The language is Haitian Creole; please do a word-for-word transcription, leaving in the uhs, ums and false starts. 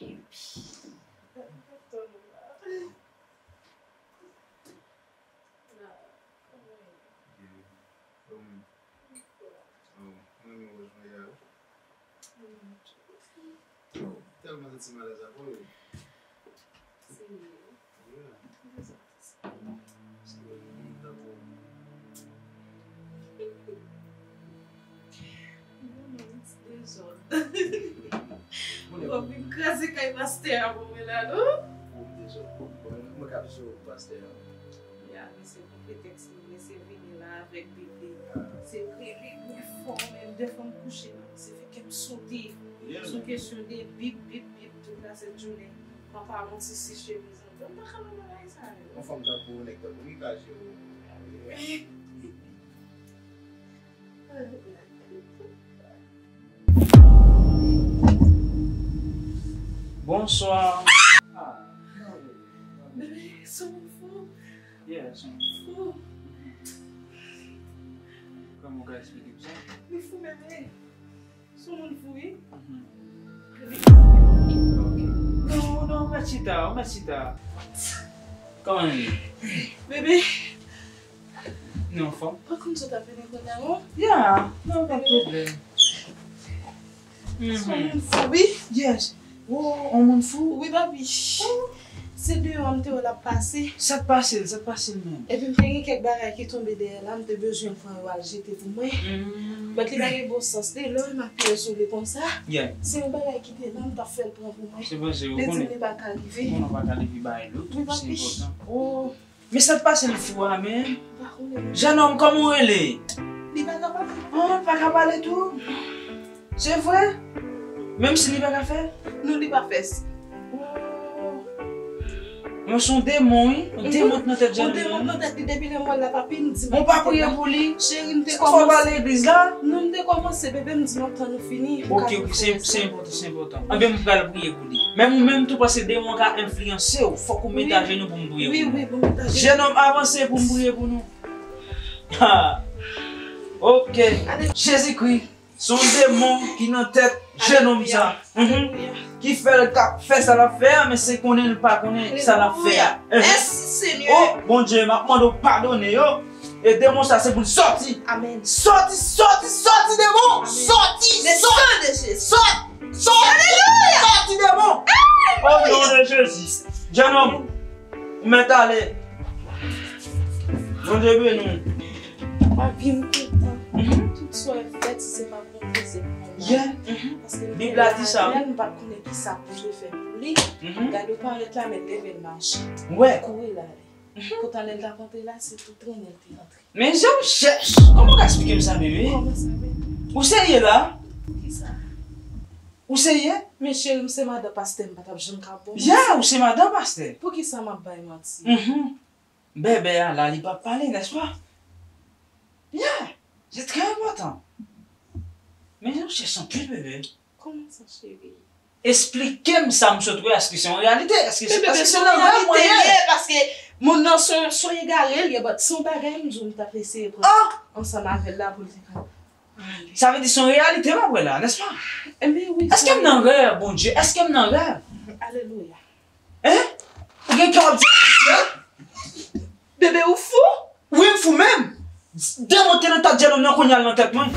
Epi. Tonton la. La, kòman ye? Kòman? Oh, mwen menm wè jan ye a wi. Oh, tèlman santi malèz la, kòman ye? Serye? Yeah. Ou vin kraze kay pastè a pou mwen la, non? Mwen k ap sou pastè a. Ya, men se pou pretèks li, men se vini la avèk bebe. Se rele byen fò, men dèfwa m kouche la, se fè kè m sote. Sou kesyon de bip, bip, bip, tout la sèt jounen. Papa, yon ti si chemiz andan. M pa ka nan bagay sa yo. Yon fanm tankou w, nèg tankou m, li ka jere w. Bonswa. Ah, bebe, sou fou. Yeah, sou fou. Kòman w ka eksplike m sa? Li fou, bebe. Sou moun fou, wi. Mhm. Ok. Non, non, ou mèt chita, ou mèt chita. Kòman l ye? Bebe. Nou anfòm? Pa konn sa w t ap vini kounye a, non? Ya, non, pa pwoblèm. Sou moun fou, wi. Yes. Oh, on moun fou? Wi, papi. Se deyò a m te wè l ap pase. Sa k pase l? Sa k pase l menm? Epi m te gen kèk bagay ki tonbe dèyè la, m te bezwen l pran yo al jete pou mwen. Mm. But li pa gen bon sans li, lè w wè m ap rezole konsa. Yeah. Se yon bagay ki te la, m t ap fè l pran pou mwen. Se vre, se vre. Li di m li pa ka leve. Konnen w pa ka leve bay lòt, wi, se papi. Enpòtan. Oh. Men sa k pase l fou a, men. M pa konnen. Jennonm, kòman w rele? Li pa ka pale. Oh, li pa ka pale tou? Se vre? Menm si li pa ka fè? Non, li pa fè. Oh. Mwen se yon demon, wi. Yon demon k nan tèt Jennonm. Yon demon k nan tèt li depi lè m wè l la, papi, m di m pa priye pou li. Cheri, m te kòmanse. Fò w al legliz la? Non, m te kòmanse, bebe, m di m ap tann ou fini. Ok, ok, se, se enpòtan, se enpòtan. Anben, m pral priye pou li. Men ou menm tou, paske demon ka enfliyanse w, fòk ou mete ajenou pou m priye pou ou. Wi, wi, pou m mete ajenou. Jennonm, avanse pou m priye pou nou. Ha. Ok. Jezikri, se yon demon ki nan tèt jennonm sa. Alelouya. Mhm. Alelouya. Ki fè l ka fè sa l ap fè a, men se konnen l pa konnen sa l ap fè a. Alelouya. Mhm. Mèsi, Senyè. Oh, Bondye, m ap mande w padone yo. E demon sa, se pou l sòti. Amèn. Sòti, sòti, sòti, demon! Amèn. Sòti, sòti! Le sang de Jésus. Sòti, sòti! Alelouya! Sòti, demon! Alelouya! O non de Jezi. Jennonm, ou mèt ale. Bondye beni w. Papi, m kontan. Mhm. Tout sa w fè, si se pa Bondye, se pou mwen. Yeah. Mhm. Paske m Bib la di sa, wi. M pa konnen ki sa pou l fè pou li. Mhm. Gade w parèt la, men leve l mache. Wè. Kouri l ale. Mhm. Poutan lè l t ap antre la, se tou trennen l te antre. Men jan m chèch, kòman w ka eksplike m sa, bebe? Kòman sa, bebe? Ou serye la? Poukisa? Ou serye? Men cheri, m se madan pastè, m pa t ap janm ka ba w manti. Ya, ou se madan pastè. Poukisa m ap bay manti? Mhm. Bèbè a la, li p ap pale, nèspa? Ya, se trè enpòtan. Men jan m chèch anpil, bebe. Kòman sa, cheri? Esplike m sa m sot wè, èske se yon reyalite? Èske se, èske se nan rèv mwen ye? Paske moun nan se yon, se yon egare l ye, but se yon bagay m di w m t ap eseye pran ansanm avè l la pou l te ka ale. Sa vle di se yon reyalite m ap wè la, nèspa? Ebyen wi. Èske m nan rèv, Bondye? Èske m nan rèv? Alelouya. Hein? Ou gen kè w ap di, hein? Bebe, ou fou? Wi, m fou menm. Demon te nan tèt jennonm nan, kounye a l nan tèt mwen.